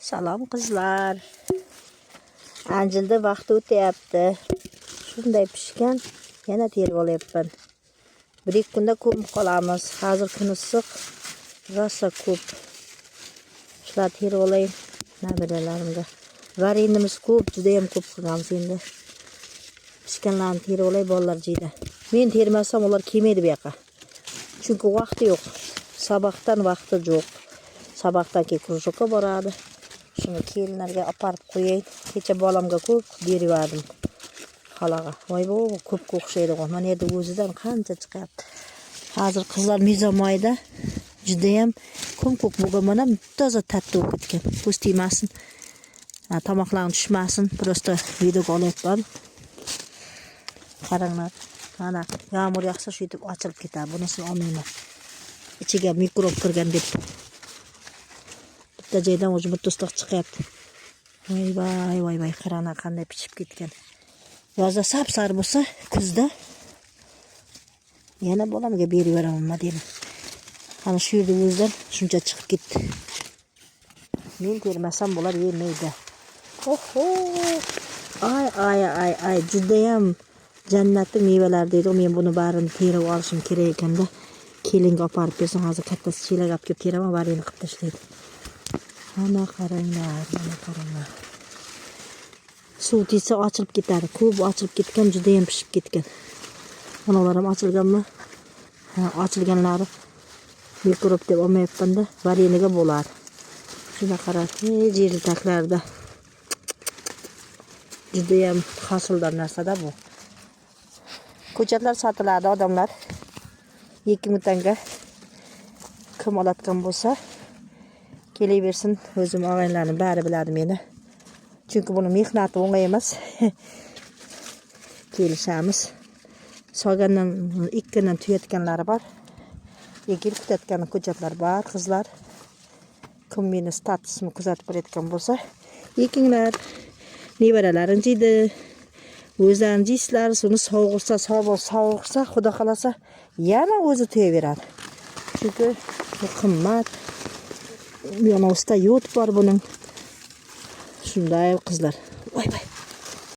Salom, qizlar. Anjilda vaqti o'tyapti. Shunday pishgan, yana terib olyapman. 1-2 kunda ko'mib qolamiz. Hozir kun issiq, rosa ko'p. Shularni terib olay nabiralarimga. Varenimiz ko'p, juda ham ko'p qilganmiz endi. Pishganlarni terib olay, bolalar yeydi. Men termasam, ular kelmaydi bu yoqqa. Chunki vaqti yo'q. Sabahdan vaqti yo'q. Sabahdan keyin кружок ka boradi. Shuni kelinlarga aparib qo'yay. Kecha bolamga ko'p berib yubordim. Xalaga. Voy, bu ko'pga o'xshaydi. Mana yerda o'zidan qancha chiqyapti. Hozir, qizlar, Mizomoyda judayam ko'm-ko'k bo'lgan, mana toza tatli bo'lib ketgan. Ko'z tegmasin. Ha, tomoqlaring tushmasin. Просто videoga olyapman. Qaranglar. Mana yomg'ir yog'sa, shu yetib ochilib ketadi. Bunisini olmayman. Ichiga mikrob kirgan deb. Bitta joydan o'zi bitta chiqyapti. Voy voy voy voy, qaranglar, qanday pishib ketgan. Yozda sap-sari bo'lsa, kuzda yana bolamga berib yuboraman, nima deyman. Ana shu yerda o'zidan shuncha chiqib ketdi. Men termasam, bular yemaydi. Oho! Ay ay ay ay, judayam jannatning mevalari deydi. Men buni barini terib olishim kerak ekanda. Kelinga olib bersam, hozir kattasi chelak olib kelib teraman, varini qilib tashlaydi. Mana qaranglar, mana qaranglar. Suv tegsa, ochilib ketadi. Ko'p ochilib ketgan, judayam pishib ketgan. Mana ular ham ochilganmi? Ha, ochilganlari mikrob deb olmayapman-da, vareniga bo'ladi. Shunda qarang, yer taklarida judayam hosildor narsada bu. Ko'chatlar sotiladi, odamlar. 2000 tanga. Kim olatgan bo'lsa, kelaversin. O'zim og'aynilarim bari biladi meni. Chunki buni mehnati o'ng'ay emas. Kelishamiz. Solgandan ikkidan tugatganlari bor. Egil kutayotgan ko'chatlar bor, qizlar. Kim meni statusimni kuzatib borayotgan bo'lsa, ekinglar. Nevaralaring yeydi. O'zlaring yeysizlar, suni sovg'ursa, sovg'ursa, xudo xohlasa, yana o'zi tuyaveradi. Chunki bu qimmat. Yonostda yo't bor buning. Shunday, qizlar. Voy voy.